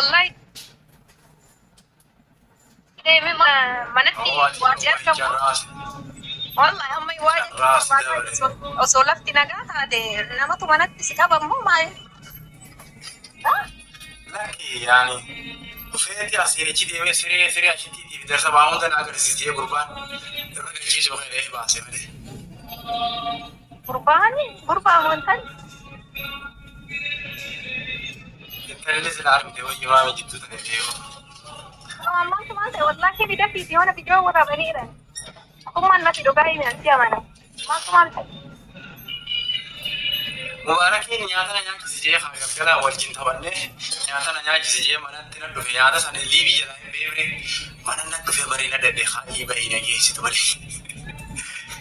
Wallahi deemee manatti waa si argamu. Wallahi amma waa jechuun osoo lafti nagaa taate namatu manatti si qaba immoo maal? Lakki yaani dhufeeti asiin achi deemee siree siree achitti fi darsa waa hunda na agarsiisee gurbaan irra galchiisuu fedhee baase malee. Gurbaan gurbaan wantan Intalli sila argite wayyi maami jidduu tana deemu. Maaltu maal ta'e wallahi bida fi yoona viidiyoo waraabaniira. Atummaan natti dhugaa himi ansi amana. Maaltu maal ta'e? Mubaarakiin nyaata na nyaachisi jee haa galgala wajjin taphannee nyaata na nyaachisi jee manatti na dhufe nyaata sana liibii jalaa hin beekne mana na dhufe barii na dhadhe haa'ii bahii na geessitu malee.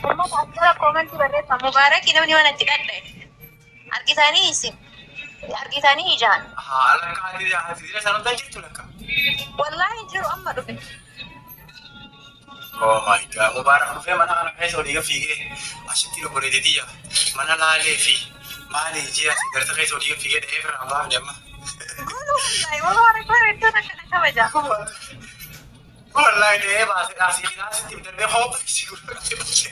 Uummata as jala koomentii barreessa. Mubaarakii namni mana itti dhadha'e. Argitanii isin. Argitanii ijaan. Haa lakka ati ati dira sana hunda jirtu lakka. Wallaahi hin jiru amma dhufe. Oh my God. Mubaarak dhufee mana kana keessa olii gad fiigee asitti obboleettii tiyya mana laalee fi maalii jee asii garta keessa olii gad fiigee dha'ee firaan baafne amma. Wallaahi Mubaarak bara iddoo takka na kabaja. Wallaahi dha'ee baase asii kilaasitti darbee koophaa isii gurgurate baase.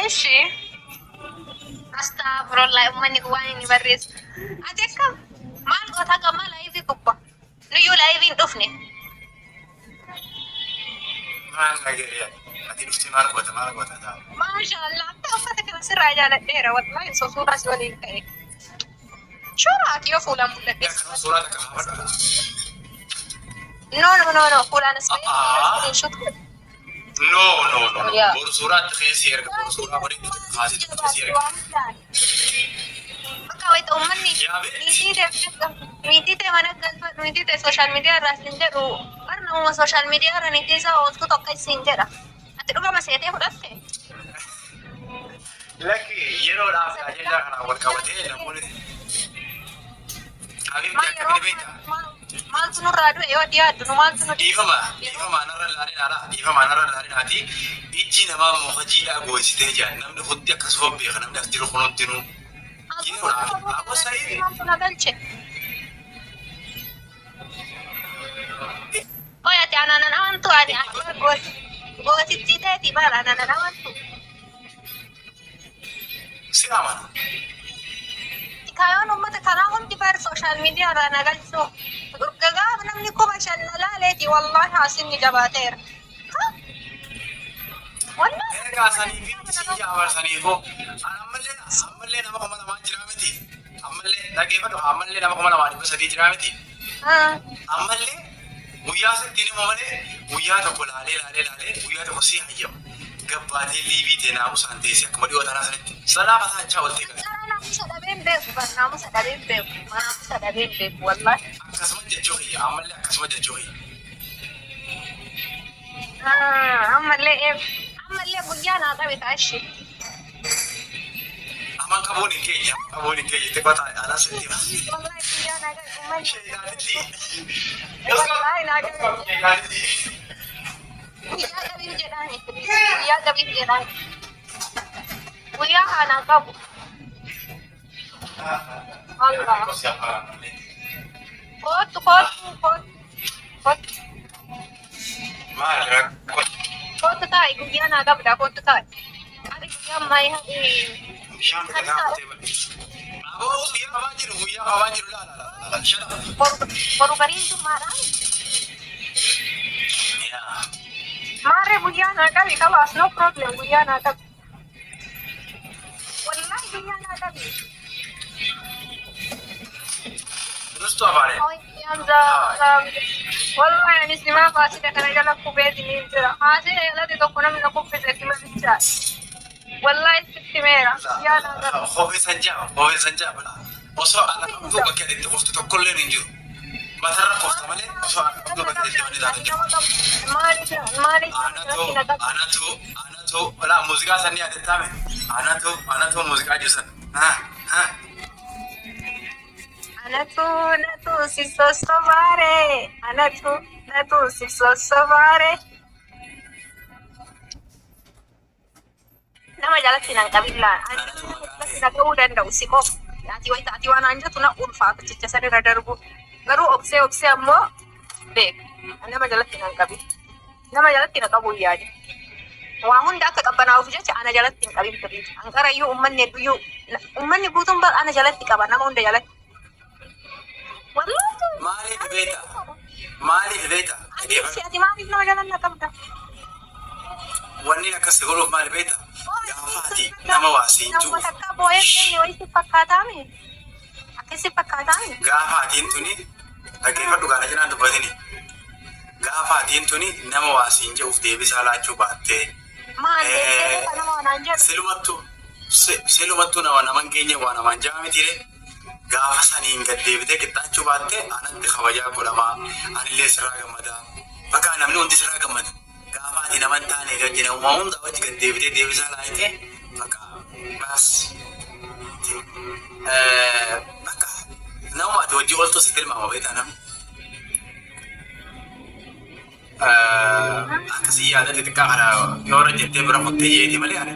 Eshi. Astagfirullah uummanni kun waan inni barreessu. Ati akkam maal goota gammaa laayivii gubba. Nuyyuu laayivii hin dhufne. Maal nagariya ati dhuftee maal goota maal goota ta'a. Maashaallah akka uffata kana sirraa jaaladheera wallahi osoo suuraa si waliin ka'e. Suuraa ati yoo fuulaan mul'adhe. Akkasuma suuraa takka kaafadhu. No, no, no, no, fuulaan as ba'ee Ah. screenshot godhe. No, no, no, no. Yaa. Boru suuraatti keessi erga boru suuraa waliin kaasee si erga. Bakka wayita uummanni Yaa beekti. niitii ta'e niitii ta'e mana galfadhu niitii ta'e sooshaal miidiyaa irraa siin jedhu bar namuma sooshaal miidiyaa irra niitii isaa ooltu tokko siin jedha. Ati dhugama seetee fudhatte? Lakki yeroodhaaf ajandaa kanaan wal qabatee namoonni Habiibti Maal akka yeroo bini beekta. maaltu nurraa du'e yoo ati yaaddu nu maaltu nu Dhiifama dhiifama narra ilaalinaadha dhiifama narra ilaalinaati ijji namaa muka jiidhaa gooysitee jira namni hundi akkasuma beeka namni as jiru kun hundinuu yeroodhaaf Abu Sa'iid maaltu na galche? Oy ati anaanan amantu ani gootittii ta'eeti baala anaanan amantu. Si amana. Kaayoon uummata kanaa hundi bar sooshaal miidiyaa irraa na galchuu. Gagaaf namni 5,000 na laaleeti wallaahi haasinni jabaateera. Wallaahi. Egaa sanii fi si jaabarsaniifoo ammallee ammallee nama 2,000 jiraa miti. Ammallee dhaggeeffadhu ammallee nama 2,300 jiraa miti. Ammallee guyyaa sitti himu malee guyyaa tokko laalee laalee laalee guyyaa tokko si hayyama. Gabbaatee liibii ta'e naamusaan teessee akkuma dhiyoo tanaa sanitti salaa mataa achaa oltee gala. Naamusa dhabeen beeku bar naamusa dhabeen beeku naamusa dhabeen beeku wallaahi. Akkasuma jechuu kiyya ammallee akkasuma jechuu kiyya. Ammallee ammallee guyyaa naa qabe taashee. Aman qabuun hin keenya aman qabuun hin keenya itti qotaa anas itti hima. Wallaahi guyyaa naa qabe uummanni. Sheekaanitti. Wallaahi naa qabe. Sheekaanitti. Guyyaa qabiif jedhaani. Guyyaa qabiif jedhaani. Guyyaa haanaa qabu. Allah. Kootu kootu kootu kootu. Maal rakkoo? Kootu taa'i guyyaa naa qabda kootu taa'i. Ati guyyaa ammayyaa Bishaan biqilaa qotee badhe. Aboo guyyaa qabaa jiru guyyaa qabaa jiru laala laala shut up. Boru bariin jummaadhaan. Yaa. Maarree guyyaa naa qabi kabaas no problem guyyaa naa qabi. Wallahi guyyaa naa qabi. Nustu afaanee. Wallahi anis nimaa faasida kana jala kubeeti ni jira. Faasida jalatti tokko namni na kuffise sima bichaa. Wallahi sitti meera. Guyyaa naa qabi. Kophee san jaaba kophee san jaaba osoo ana qabduu bakki ati itti kuftu tokkolleen hin jiru. Matarra kufta malee osoo ana qabduu bakki ati itti banee taate hin jiru. Maaliif maaliif Anatu rakkina qabu? anatu anatu walaa muuziqaa san ni yaadattaame anatu anatu muuziqaa jiru san. Ha ha. Anatu natu si sossobaare. Anatu natu si sossobaare. Nama jalatti nan qabillaa. Ani nama jalatti na ga'uu danda'u si qofa. Ati wayita ati waan aan jettu na ulfaata jecha san irra darbu. Garuu obsee obsee ammoo beeka. Nama jalatti nan qabin. Nama jalatti na qabu hin yaadin. Waa hunda akka qabbanaa'uuf jecha ana jalatti hin qabin please. Anqarayyuu uummanni hedduyyuu uummanni guutuun bar ana jalatti qaba nama hunda jalatti. Wallaahi. Maaliif beekta? Maaliif beekta? Ati ati maaliif nama jala na qabda? Wanni akkas si godhuuf maali beekta? Gaafa ati nama waa siin Nama jiru. takka boo'ee hin wayii si fakkaataami? Akkasi fakkaataami? Gaafa atiin tuni dhaggeeffadhu gaana jiraan dubbatini. Gaafa atiin tuni nama waa siin jedhuuf deebisaa laachuu baattee. Maal deemtee nama waan jedhu? Silumattuu silumattuu nama nama hin geenye waa namaan ja'a mitiire. Gaafa saniin gad deebitee qixxaachuu baattee anatti kabajaa godhamaa anillee sirraa gammadaa. Bakka namni hundi sirraa gammada. Gaafa ati nama hin taane wajjin uumaa hunda wajji gad deebitee deebisaa laayitee bakka baas. Bakka nama ati wajji ooltu si tilmaama beektaa namni. Akkasii yaada xixiqqaa kana yoo irra jettee bira kuttee jeeti malee ani.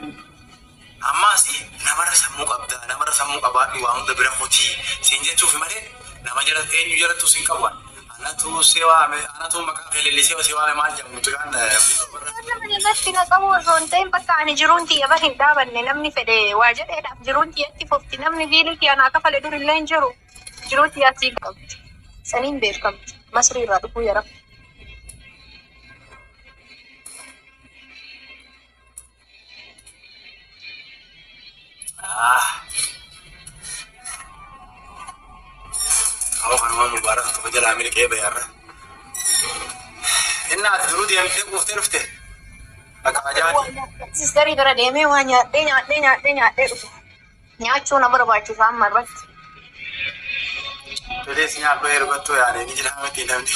Ammaas namarra sammuu qabda namarra sammuu qabaadhu waa hunda bira kutii siin jechuufi malee nama jala eenyu jalattu siin qabu. Anatu si waame anatu maqaa kee leellisee si waame maal jedhamu mucaan. Nama jalatti na qabu osoo hin ta'in bakka ani jiruun tiyya bar hin dhaabanne namni fedhe waa jedheedhaaf jiruun tiyyatti fufti namni biilii tiyya naa kafale dur illee hin jiru. Jiruu tiyyaa sii qabdi. Saniin beekamti. Masrii irraa dhufuu yara. Ah. Awwa kanuma mubaarak tokko jalaa miliqee bayarra. Inni ati duruu deemtee quuftee dhufte. Bakka ajaati. Sisterii bira deemee waa nyaadhee nyaadhee nyaadhee nyaadhee dhufe. Nyaachuu na barbaachisa amma irratti. Tolees nyaadhu ergattuu yaadee ni jira miti namni.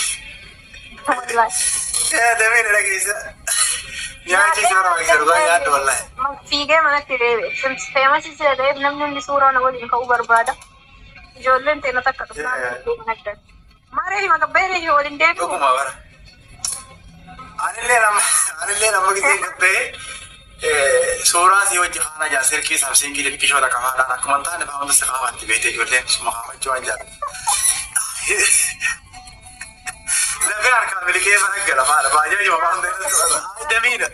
Wallahi. Damee na dhageessa. Nyaachisa barbaachisa dhugaa nyaadhu wallahi. Fiigee manatti deebi'e. Feemasii sila ta'eef namni hundi suuraa na waliin ka'uu barbaada. Ijoolleen teena takka dhufnaan deeman adda. Maaree hima gabbeeree waliin deebi'u. Dhuguma bara. Anillee nama gisee gabbee suuraa si wajji faana jaa silkii Samsungii xixiqqishoo takka faadhaan akkuma hin taane faa hunda si kaafatti beekte ijoolleen suma kaafachuu waan jaallattu. Lafee harkaa miliqee mana gala faadha baajaaji maqaa hunda irratti damiidha.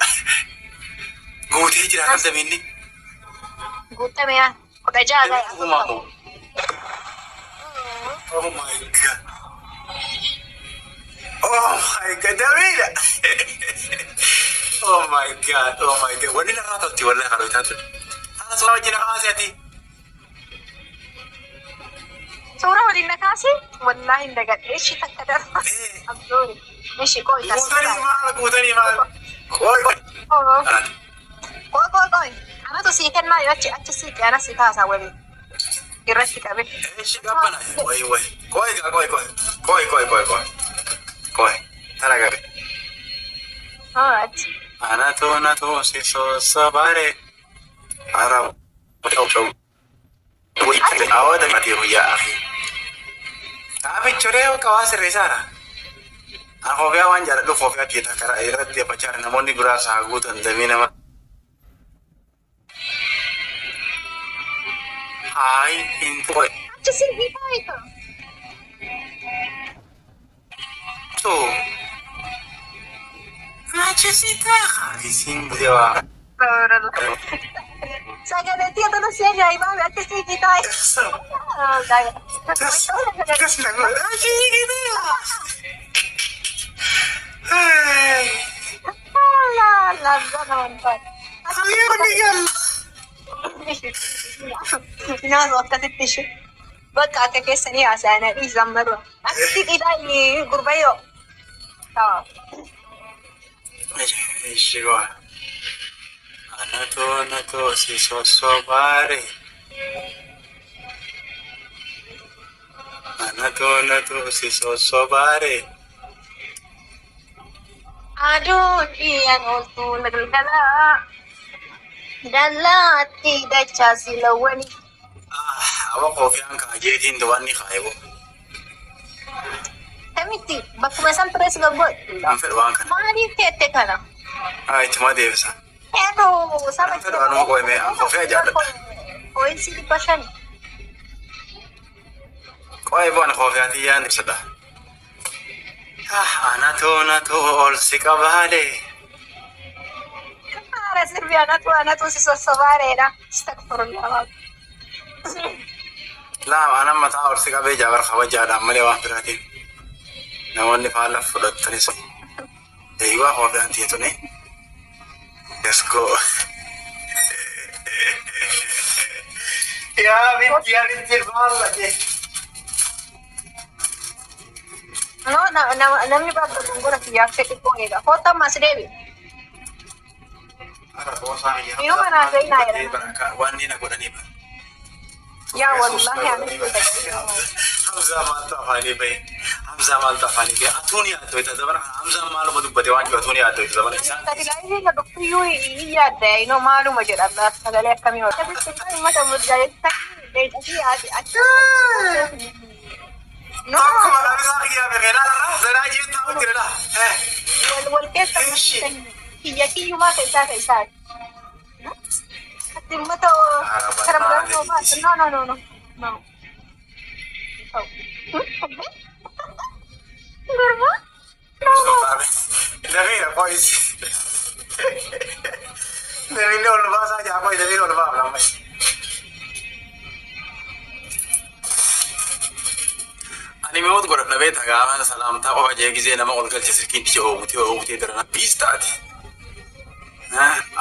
Guutee jira kan damiinni. Guutame yaa 16 ga'e. Dhuguma moo. Oh my God. Oh my God, damiidha. Oh my God, oh my God. Wanni narraa tolti wallahi kan hojjetaa ture. Haala suuraa wajjin haasee ati. Suuraa waliin na kaase wallaahi hin dagadhe ishii takka darba. Abdoori. Ishii qoy Guutanii maal guutanii maal? Qoy qoy. Qoy qoy qoy. Anatu sii kennaa yoo achi achi sii ana si taasa waliin. Irratti qabe. Eshi gabbana. Qoy qoy. Qoy gaa qoy qoy. Qoy qoy qoy qoy. Qoy. Tana gabe. Alright. Anatu natu si sossobare. Ara. Awwaata mati yaa akhi. Kaafichoree qawaa sirreessaadha. An kofiyaa waan jaalladhu kofiyaa dhiyeeta karaa irratti dhiyeeffachaa namoonni biraas haa guutan damee nama. Haay hin qoy. Achi sirbii taa'ita. To. Achi si ta'a. Isin dewa. Sagalee tiyya si ajaa'ibaa achi sirbii taa'e. Tas nama. Achi ta'a. Hey. La la la. Ayyoo ni galla. Nyaata akkasitti ishee. Bakka akka keessanii haasa'anii dhiisan marra. Akkasitti dhiisaa gurbayyoo. Ishigwa. Anatu natu si sossobare. Anatu natu si sossobare. Aduun dhiyan ooltuu galgalaa. Dallaatti dachaasi lawwani. Awa koofiyaan kaajeetiin wanni kaayebo. Kamitti bakkuma san pirees gaggoodhu. An fedhu waan kana. Maaliif teette kana? Ah, ittuma deebisa. Hedduu saba. An fedhu anuma qo'ime an kofiyaa jaalladha. Pooyinsi 500. Qo'ee bu'an koofiyaatii yaan ibsadha. Anatu natu ol si qabaale. Haara sirbi anatu anatu si sossobaareedha. Astagfirullah. Laa anan mataa ol si qabee jaabar kabajaadhaan malee waan biraatiin. Namoonni faalla fudhatanis. Eeyyuu koofiyaan tiyya tuni. Let's go. Yaa binti yaa binti faalla jee. No, namni bakka gongora kiyyaaf fedhi foonidha. Kottu ammas deebi. Yoo manaa seenaa jedhama. Waan ni na godhanii bara. Yaa wallahi ani Hamzaa maaltu afaanii bahe? Hamzaa maaltu afaanii bahe? Atuun yaaddoita zabana kana Hamzaan maaluma dubbate waan jiru atuun yaaddoita zabana isaan. Tati live na dhuftuyyuu hin yaadda inoo maaluma jedha sagalee akkamii hojjeta. Akkasitti uummata murjaa'essa leencii yaadi achi. No, Akkuma dhabisaa kiyyaa beekee laala zanaa jeettaa hundi laa. wal wal keessa kiyya kiyyumaa keessaa keessaati. Ati uummata kara biraa no no no no no. Gurma? No no. Dafeera qo'is. Namni ol baasaa jaa qo'i dafeera ol baaf lamma. Ani mi'oot godhadha beektaa gaafa salaamtaa qofa jee gizee nama ol galche silkiin tiyya oowwutee oowwutee darana biis taate.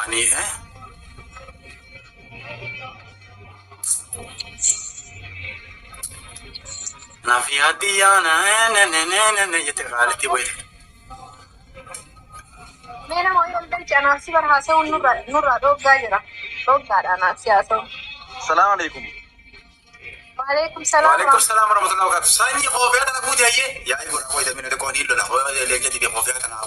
Ani naaf yaaddi na na na na na jette qaalitti boyite. Mee nama wayii ol galche anaaf si bar haasa'uun nurraa dhooggaa jira. Dhooggaadha anaaf si haasa'uun. Salaam alaikum. Waalaikum salaam. Waalaikum salaam warahmatullahi wabarakatuh. Sanyii koofiyaa tana guuti hayyee. Yaa godha qoyta mina xiqqoo ni lola. Koofiyaa leenca dide koofiyaa tana.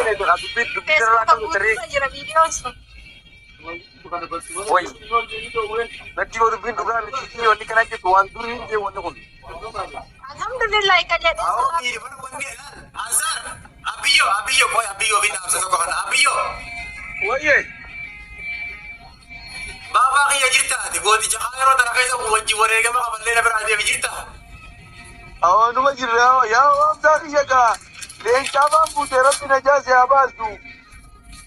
Feesbuuka guutuurra jira viidiyoon sun. Wai, natti yoo dubbiin dhugaa miti wanni kana jettu waan durii hin jee wanni kun. Alhamdulillah kan jedhe. Ansaar abiyyo abiyyo qoy abiyyo fi dhaamsa tokko kana abiyyo. Wayyee. Baabaa kiyya jirta ati gooticha yeroo tana keessa wajjin wareegama qaballee na biraa deemi jirta. Awaanuma jirra yaa waamsaa kiyya gaa leencaa baan buute rabbi najaa si haa baastu.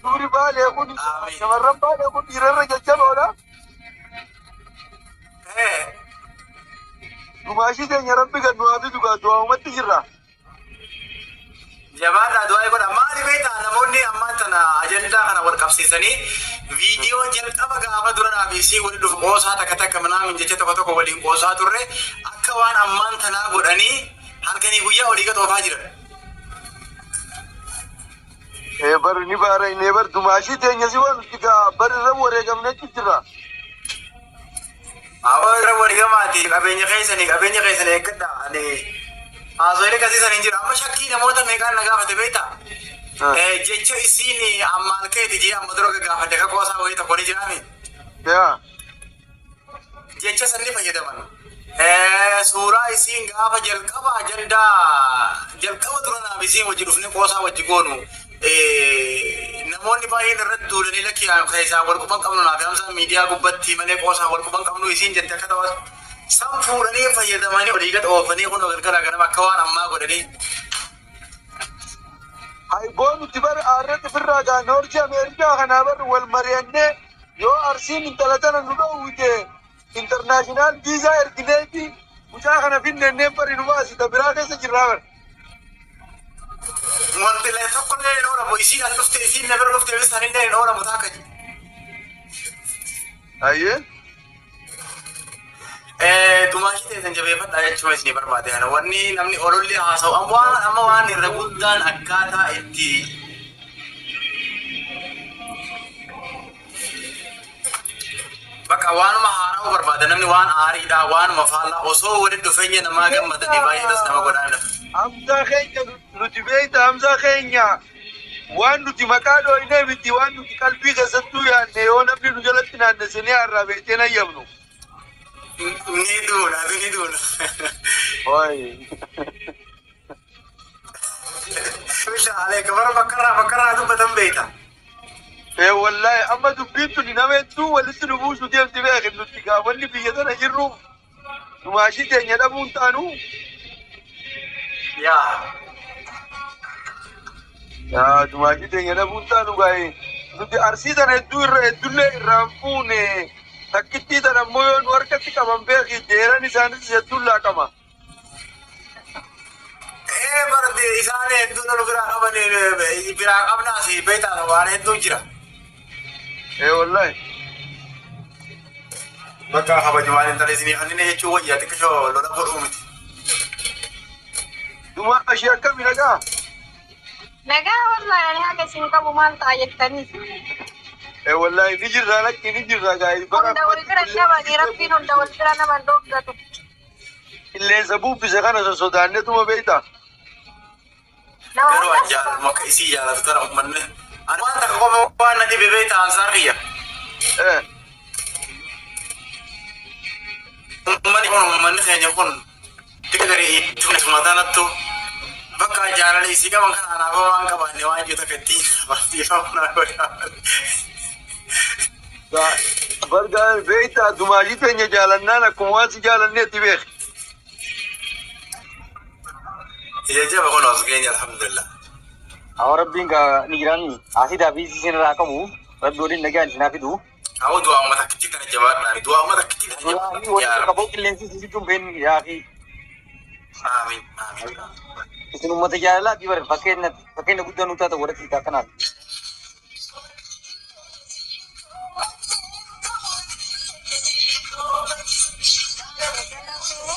Dubri baalee kun shamarran baalee kun dhiirarra jajjaboodha. Gumaashii keenya rabbi gad nu haa fidu gaa du'aamumatti jirra. Jabaadhaa du'aa godha. Maali beektaa namoonni ammaan tana ajandaa kana wal qabsiisanii viidiyoo jalqaba gaafa dura dhaabisii wali dhufu qoosaa takka takka manaamin jecha tokko tokko waliin qoosaa turre akka waan ammaan tanaa godhanii halkanii guyyaa olii gad oofaa jiran. Bar ni baara inni bar dumaashii teenya si waan nuti gaa bar irra wareegamnetti jirra. Awwa irra wareegamaati qabeenya keessanii qabeenya keessanii eeggadha. Ani haasawaa akkasii hin jiru. Amma shakkii namoota meeqaan na gaafate beektaa? Jecha isiin ammaan keeti jee amma dura gaafate ka qoosaa wayii tokko ni jiraami. Yaa. Jecha sanni fayyadaman. Suuraa isiin gaafa jalqaba ajandaa jalqaba dura naaf isiin wajji dhufne qoosaa wajji goonu. Namoonni baay'een irratti duulanii lakki keessaa wal quban qabnu naaf hamsa miidiyaa gubbatti malee qoosaa wal quban qabnu isiin jette akka ta'u san fuudhanii fayyadamanii olii gad oofanii kun galgala ganama akka waan ammaa godhanii. Haiboo nuti bar aarratti ofirraa gaa noorchi Ameerikaa kanaa bar wal mari'annee yoo Arsiin intala tana nu dhoowwite international visa ergineeti mucaa kana finnennee bari nu baasita biraa keessa jirraa bar. Wanti lee tokko illee hin oolamu isiin as dhufte isiin na bira dhufte isaan illee hin oolamu taaka. Hayyee. Dumaashii teessan jabeeffadhaa jechuun isinii barbaade kana wanni namni ololli haasa'u waan amma waan irra guddaan akkaataa itti bakka Bakka waanuma haaraa barbaada namni waan aariidha waanuma faallaa osoo walitti dhufeenya namaa gammadanii baay'eetas nama godhaa. Hamzaa keenya nuti beekta Hamzaa keenya waan nuti maqaa dhooynee miti waan nuti qalbii keessattuu yaadne yoo namni nu jalatti naannessinee har'aa beektee nayyamnu. Ni duuna ni duuna. Wayi. Bishaan aleeka bara bakkarraa bakkarraa dubbatan beekta. Ee wallaahi amma dubbiin tuni nama hedduu walitti nu buusu deemti beekin nuti gaafanni biyya tana jirru dumaashii teenya dhabuun taanu. Yaa. Yaa dumaashii teenya dhabuun taanu gaa'e nuti arsii tana hedduu irra heddullee irraan fuune takkittii tana ammoo yoo nu harkatti qaban beeki deeran isaanis hedduun laaqama. Ee barate isaan hedduu nu biraa qaban biraa qabnaas beektaa waan hedduu jira. Ee wallaahi. Bakka kabajumaan intala isinii kanneen jechuun wayyaa xiqqishoo lola godhuu miti. Dumaashii akkami nagaa? Nagaa wallahi ani haga isin qabu maal ta'a jettanii. Ee wallaahi ni jirra lakki ni jirra gaa'e bara Hunda wal bira dhabanii rabbiin hunda wal bira nama hin dhoofgatu. Qilleensa buuffise kana sossodaannetuma beektaa? Nama Garuu hunda an jaalaluma akka isii jaalatu tana uummanni. Ani waan takka qofa waan na dhibe beektaa ansaar kiyya. Ee. Uummanni kun uummanni keenya kun tika garii itti mataa bakka jaalala isii qaban kana anaaf waan qabaanne waan jiru takka ittiin barsiifamu naa godha. Bargaa beektaa dumaashii teenya jaalannaan akkuma waan si jaalanneetti beek. Ija jaba kun as keenya alhamdulillah. Awwa rabbiin gaa ni jiraami. Asiidaa fi isin irraa qabu. Rabbi waliin nagaan isin haa fidu. Awwa du'aa uummata akkitti kana jabaadhaan du'aa uummata akkitti kana Wallaahi jabaadhaan. waliin Yaa Rabbi. qaboo qilleensi isin jechuun been yaa fi Amiin amiin. isin uummata jaalalaa fi bara fakkeenya fakkeenya guddaa nu taata warra siitaa kanaaf.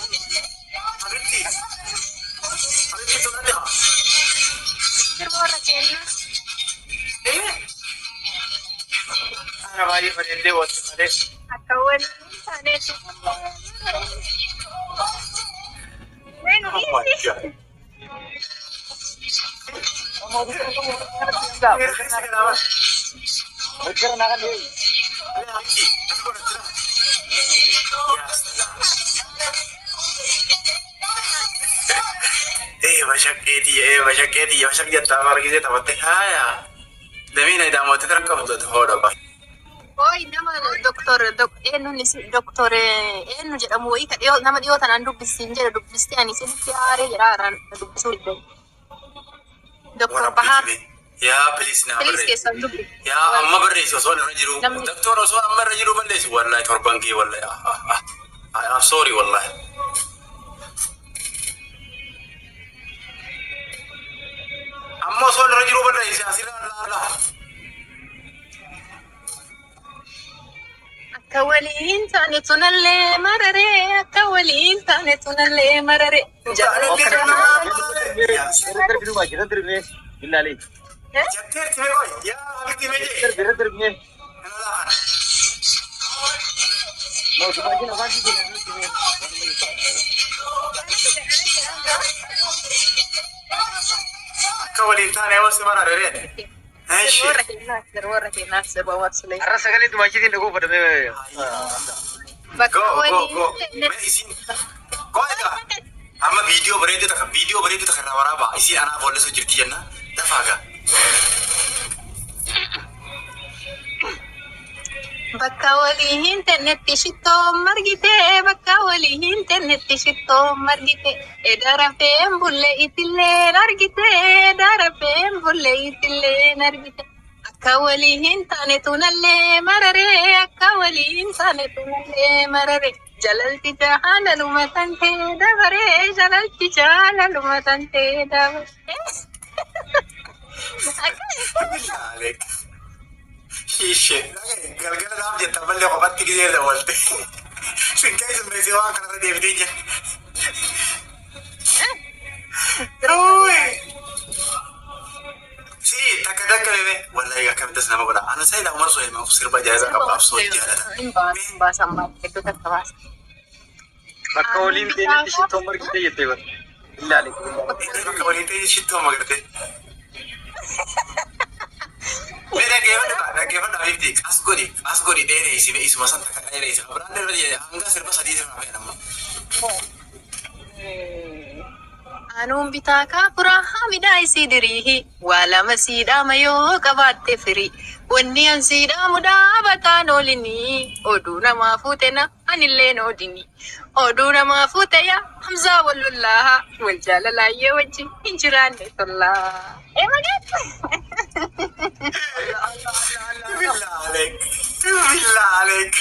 Habitti habitti tolani haa. Sirba warra keenyaa. Eh? Ana baay'ee bareeddee walitti malee. Akka waliin taaneetu. Mee nu Oh my dhiisi. God. Keessa kanaa Gara naa kan ta'e. Habitti as godha jira. Yaa salaam. Eh bashaqqeetii eh bashaqqeetii bashaq jettaa margisee taphatte haaya. Damiina idaamooti tan qabdu hoodha ba. Oi nama doktor eenyuun isin doktor eenyu jedhamu wayii ka dhiyoo nama dhiyoo tanaan dubbisiin jedhe dubbistee ani isinitti aaree jedha haaraan dubbisuu didde. Doktor Bahaar Yaa please naa please barreessi. keessan dubbi. Yaa amma barreessi osoo irra jiru. Namni Doktor osoo amma irra jiru balleessi. Wallahi torban kee wallahi. I am sorry wallahi. Amma osoo irra jiru balleessi asirra laala. Akka waliin taane tunallee mararee akka waliin taane tunallee mararee. Jaalalli kanaa. Irra darbi duuba irra darbee billaalee. Jetteerti mee qoy. Yaa habitti mee jee. Irra darbee. Kana laa kana. No dumaashiin afaan sitti Akka waliin taane yoo si mararee. Eeshi. Warra kennaaf sirba warra kennaaf sirba warsulee. Har'a sagalee dumaashiitiin dhaguu fudhamee. Bakka Go go waliin go. Mee isin qoy egaa. Amma viidiyoo bareedduu takka viidiyoo bareedduu takka irraa waraabaa. Isin anaaf wallisuu jirti jenna. Dafaa gaa. Bakka walii hin tennetti shittoo margite bakka walii hin tennetti shittoo margite edarafeen bulle itilleen argite edarafeen bulle itilleen argite akka walii hin taane tunallee mararee akka walii hin taane tunallee mararee jalalti jaalaluma tantee dabaree jalalti jaalaluma tantee dabaree. Aleek. Shiishee. Galgala naaf jetta mallee qofatti gisee dabalte. Sin keessummeessee waan kanarra deebitee jira. Uy. Si takka takka bebe. Wallahi akkamittas nama godha. Ana sayida Umar Suleiman. Sirba ajaa'ibaa qaba qabsoo jaalata. Hin baasan maal hedduu takka baasa. Bakka waliin teenyetti shittoon margitee jettee bara. Ilaali. Bakka waliin ta'e shittoo magartee. Mee dhaggeeffadhu dhaggeeffadhu Habibti as godhi as godhi dheereessi mee isuma san takka dheereessi. Biraan darbe hanga sirba sadii sirba fe'an amma. Anuun bitaa kaafuraa haamidhaa isii diriihi waa lama sii dhaama yoo qabaatte firii wanni an sii dhaamu dhaabataan oolinii oduu namaa fuute na anilleen oodini oduu namaa fuute yaa Hamzaa wallollaa wal jaalalaayyee wajjin hin jiraanne tollaa. Ee mageetti. Billah aleek. Billah aleek.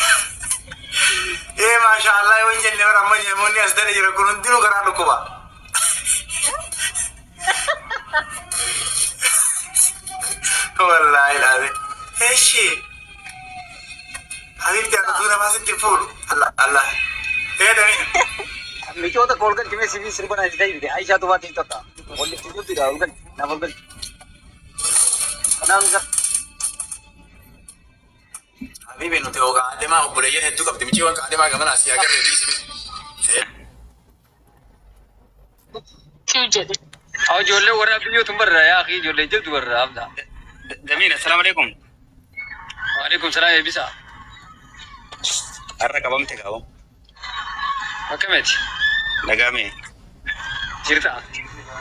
Ee maashaallah yoo hin jenne bara amma namoonni as dala jira kun hundinuu garaa dhukkuba. Wallaahi dhaabe. Eshi. Habibti ani namaa sitti hin fuudhu. Allah Allah. Ee dami. Micoota ol galchi mee sibii sirba naa ta'e bite. Aishaa tubaatiin tokko. Walitti jirtudha ol galchi. Naaf ol galchi. Kanaaf isa. Habibi nuti hoo qaadimaa obboleeyyan hedduu qabdi. Miciiwwan qaadimaa gamana asii agarree dhiisime. Kiu jedhe. Haa ijoollee warra biyyootu barra yaa akhi ijoollee jirtu barra abda. Damiin, assalaamu alaikum. Waalaikum salaam eebbisa. Har'a qabamte qabu. Akkamiti? Nagaame. Jirta.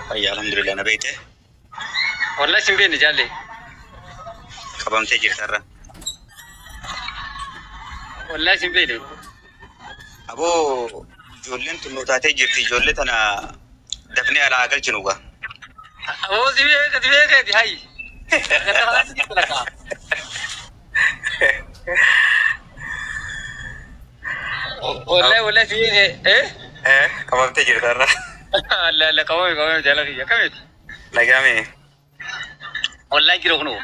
Fayyaa alhamdulillah na beekte. Wallahi sin beekne jaalle. Qabamtee jirta har'a. Wallahi sin beekne. Aboo ijoolleen tun nu taatee jirti. Ijoollee tana dafnee alaa galchinu gaa. Aboo si beekte si beekte hayi. Ganda kanatti jirta lakka. Wallahi wallahi si beekte eh? Eh qabamtee jirta har'a. Allah Allah qabame qabame jaala kiyya akkamiti? Nagaame. Wallahi jira kunoo.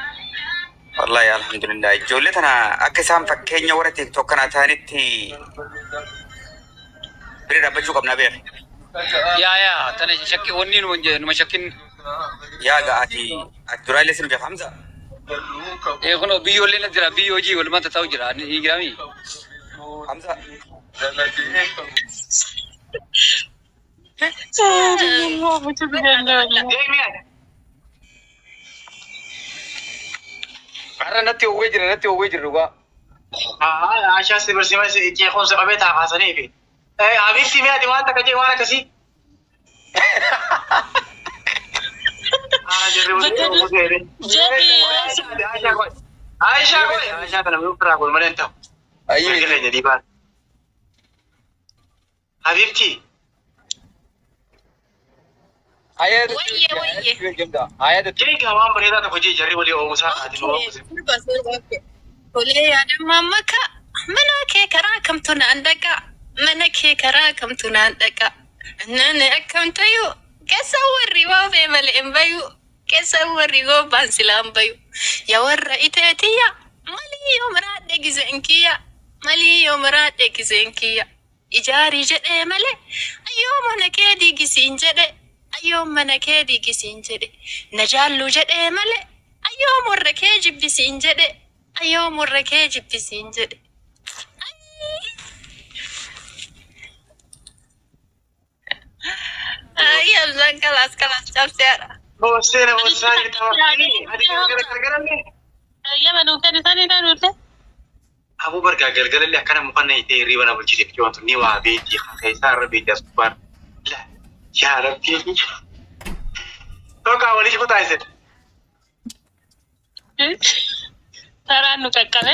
Wallahi alhamdulillah. Ijoollee tana akka isaan fakkeenya warra TikTok kana ta'anitti bira dhaabbachuu qabna beek. Yaa yaa tana shakki wanni numa shakkin. Yaa gaa ati ati duraallee sin beek Hamza. Eh kunoo biyyoollee na jira biyyoo hojii walumaa taa'u jira ni jiraami. Hamza. Har'a natti howwee jira natti howwee jira dhugaa. Aishaa si barsiima jeequmsa qabee taa kaasanii fi. Habibti mee ati waan takka jee waan akkasii. Aishaa qoy. Aishaa kana biraa kun malee hin ta'u. Ayyee. Galgala jedhii baala. Habibti. Ayyaa Wayye wayye. Ayyaa Jeeqa waan bareedaa tokko jee jarri walii oomusaa ati nu oomuse. Tolee yaadammaa maka mana kee karaa kamtu naan dhaqa mana kee karaa kamtu naan dhaqa nani akkam tayu keessa warri waafee malee hin bayu keessa warri gobbaan silaa hin bayu yaa warra iteetiyya malii yoo maraadhe gizeen kiyya malii yoo maraadhe gizeen kiyya ijaarii jedhee malee ayyoo mana kee diigisiin jedhe ayyoo mana kee diigisiin jedhe na jaallu jedhee malee ayyoo morra kee jibbisiin jedhe ayyoo morra kee jibbisiin jedhe. Ay, Hamzaan kalaas kalaas cabseera. Boosseera boossaa jirta. Ati galgala galgalallee. Yaman uffata isaanii kan uffate. Abuu bargaa galgalallee akkana mukanna itee hirriba na bulchite wantu ni waa beekti keessaa irra beekti as gubbaan. Yaa rabbii. Tokko walii kutaa isin. Saraan nu qaqqabe.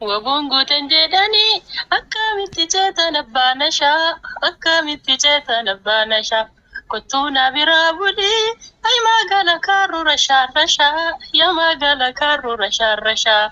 Wabuun guutan jedhanii akkamitti ceetan abbaa nashaa akkamitti ceetan abbaa nashaa kottuu na biraa bulii ay magaala kaarru rashaa rashaa yaa magaala kaarru rashaa rashaa.